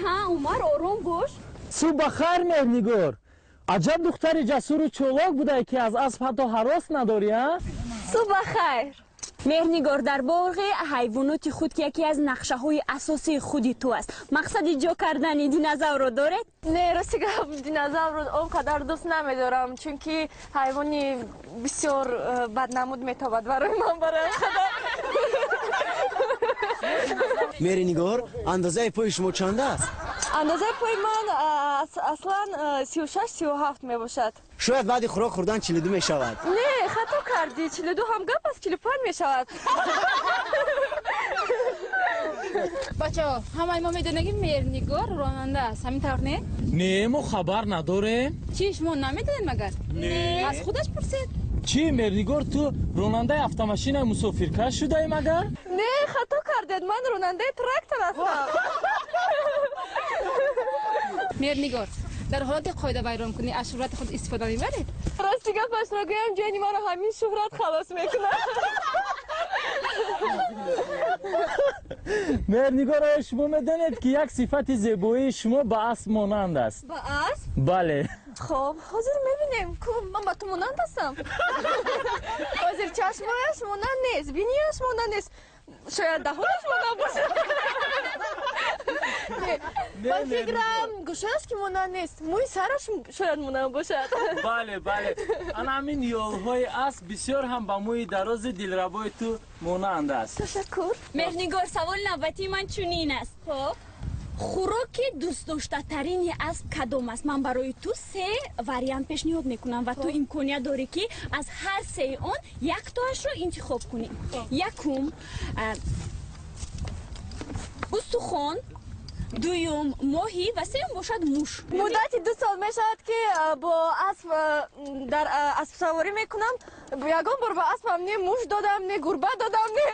Ҳа, Умар, ором бош. Субҳ бахайр, Меҳрнигор. Аҷаб духтари ҷасуру чолок будай, ки аз асп ҳатто ҳарос надорӣ, а? Субҳ бахайр. Меҳрнигор, дар боғи ҳайвоноти худ, ки яке аз нақшаҳои асосии худи ту аст, мақсади ҷо кардани динозаврро доред? Не, рости гап, динозаврро он қадар дӯст намедорам, чунки ҳайвони бисёр баднамуд метобад барои ман, барои қадар. Меҳринигор, андозаи пои шумо чанд аст? Андозаи пои ман аслан 36-37 мебошад. Шояд баъди хӯрок хӯрдан 42 мешавад. Не, хато кардӣ, 42 ҳам гап аст, 45 мешавад. Бачаҳо, ҳамаи мо медонем, ки Меҳрнигор ронанда аст, ҳамин тавр не? Не, мо хабар надорем. Чӣ, шумо намедонед магар? Не. Аз худаш пурсед. Чӣ, Меҳрнигор, ту ронандаи автомашинаи мусофиркаш шудаи магар? Не, хато кардед, ман ронандаи трактор ҳастам. Меҳрнигор, дар ҳолати қоидавайронкунӣ аз шӯҳрати худ истифода мебаред? Рости гапашро гӯям, ҷони маро ҳамин шӯҳрат халос мекунад. Меҳрнигор, оё шумо медонед, ки як сифати зебоии шумо ба асп монанд аст? Ба асп? Бале. Хоб, ҳозир мебинем, ку ман ба ту монанд ҳастам. Ҳозир чашмояш монанд нест, бинияш монанд нест, шояд даҳонаш монанд бошад. Ба фикрам, гӯшааш ки монанд нест, мӯи сараш шояд монанд бошад. Бале, бале, ана ҳамин ёлҳои асп бисёр ҳам ба мӯи дарози дилрабои ту монанд аст. Ташаккур. Меҳрнигор, саволи навбатии ман чунин аст. Хоб. Хӯроки дӯстдоштатарини асп кадом аст? Ман барои ту се вариант пешниҳод мекунам ва ту имконият дорӣ, ки аз ҳар сеи он яктоашро интихоб кунӣ. Якум, устухон, дуюм, моҳӣ ва сеюм бошад муш. Муддати 2 сол мешавад, ки бо асп дар аспсаворӣ мекунам. Ягон бор ба аспам не муш додам, не гурба додам, не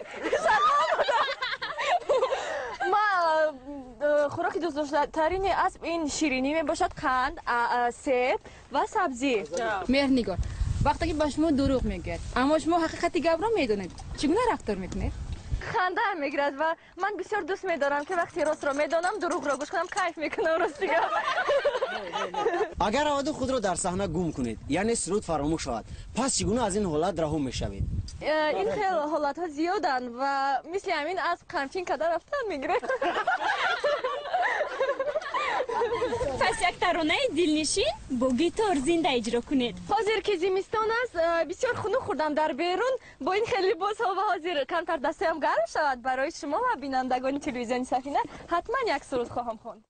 шағол додам. Ма хӯроки дӯстдоштатарини асп ин ширинӣ мебошад, қанд, себ ва сабзӣ. Меҳрнигор, вақте ки ба шумо дурӯғ мегӯяд, аммо шумо ҳақиқати гапро медонед, чӣ гуна рафтор мекунед? Хандаам мегирад ва ман бисёр дӯст медорам, ки вақте ростро медонам, дурӯғро гӯш кунам, кайф мекунам, рости гап. Агар раваду худро дар саҳна гум кунед, яъне суруд фаромӯш шавад, пас чӣ гуна аз ин ҳолат раҳо мешавед? Ин хел ҳолатҳо зиёданд ва мисли ҳамин асп қамчин карда рафтан мегирад. Пас як таронаи дилнишин бо гитор зинда иҷро кунед. Ҳозир ки зимистон аст, бисёр хунук хӯрдам дар берун бо ин хел либосҳо ва ҳозир камтар дастаям гарм шавад. Барои шумо ва бинандагони телевизиони Сафина ҳатман як суруд хоҳам хонд.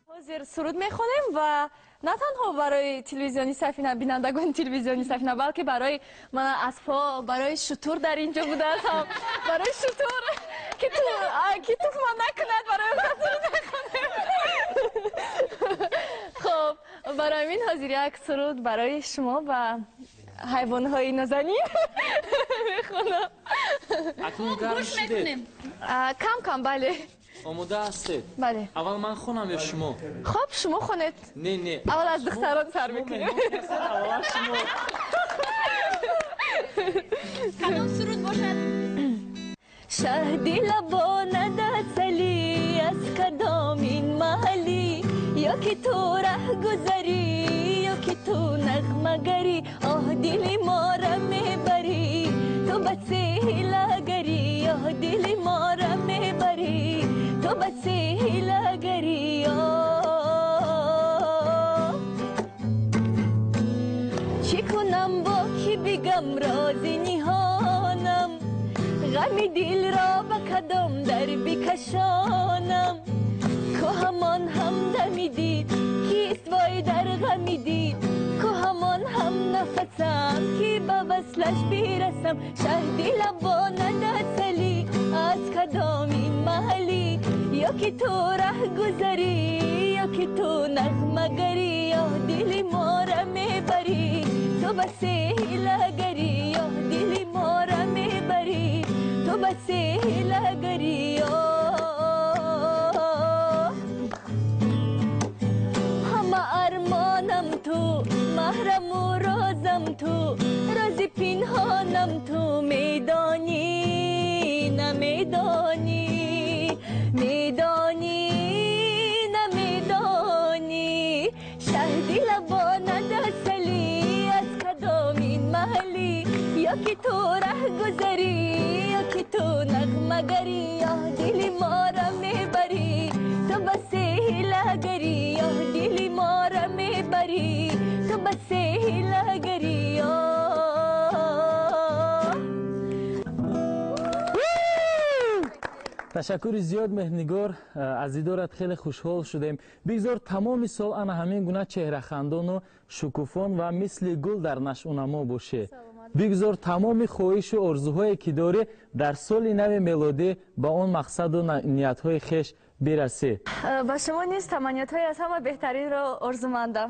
Ҳозир суруд мехонем ва на танҳо барои телевизиони Сафина, бинандагони телевизиони Сафина, балки барои ман аспҳо, барои шутур дар инҷо будааст, барои шутур ки тухма накунад, барои суруд мехонем. Хоб, барои ҳамин ҳозир як суруд барои шумо ва ҳайвонҳои нозанин мехонам. Акнун гарм шудед? Кам кам, бале. Омода ҳастед? Бале. Аввал ман хонам ё шумо? Хоб, шумо хонед. Не, не. Аввал аз духтарон сар мекунем. Аввал шумо. Кадом суруд бошад? Шаҳди лабонад асалӣ, аз кадом ин маҳаллӣ, ё ки ту раҳгузарӣ, ё ки ту нағмагарӣ, оҳ дили мора мебарӣ, ту ба сеҳилагарӣ, оҳ дили мора мебарӣ, ту ба сеҳилагарӣ. Чӣ кунам бо ки бигам рози ниҳонам, ғами дилро ба кадом дар бикашонам, ку ҳамон ҳамдами дид, кист вой дар ғами дид, ку ҳамон ҳамнафасам, ки ба васлаш бирасам. Шаҳди лабонад асалӣ, аз кадом ин маҳаллӣ, ё ки ту раҳгузарӣ, ё ки ту нағмагарӣ, оҳ дили мора мебарӣ, ту ба сеҳилагарӣ, оҳ дили мора мебарӣ, ту ба сеҳилагарӣ. Ҳама Ту, рози пинҳонам ту медонӣ, намедонӣ, медонӣ, намедонӣ. Шаҳди лабонад асалӣ, аз кадомин маҳаллӣ? Ё ки ту раҳгузарӣ, ё ки ту нағмагарӣ, ё дили моро мебарӣ ту ба ҳилагарӣ, ё дили моро мебарӣ ту ба ҳилагарӣ. Ташаккури зиёд, Меҳрнигор, аз дидорат хеле хушҳол шудем. Бигзор тамоми сол ана ҳамин гуна чеҳрахандону шукуфон ва мисли гул дар нашъунамо бошӣ. Бигзор тамоми хоҳишу орзуҳое ки дорӣ, дар соли нави мелодӣ ба он мақсаду ниятҳои хеш бирасӣ. Ба шумо низ таманниётҳои аз ҳама беҳтаринро орзумандам.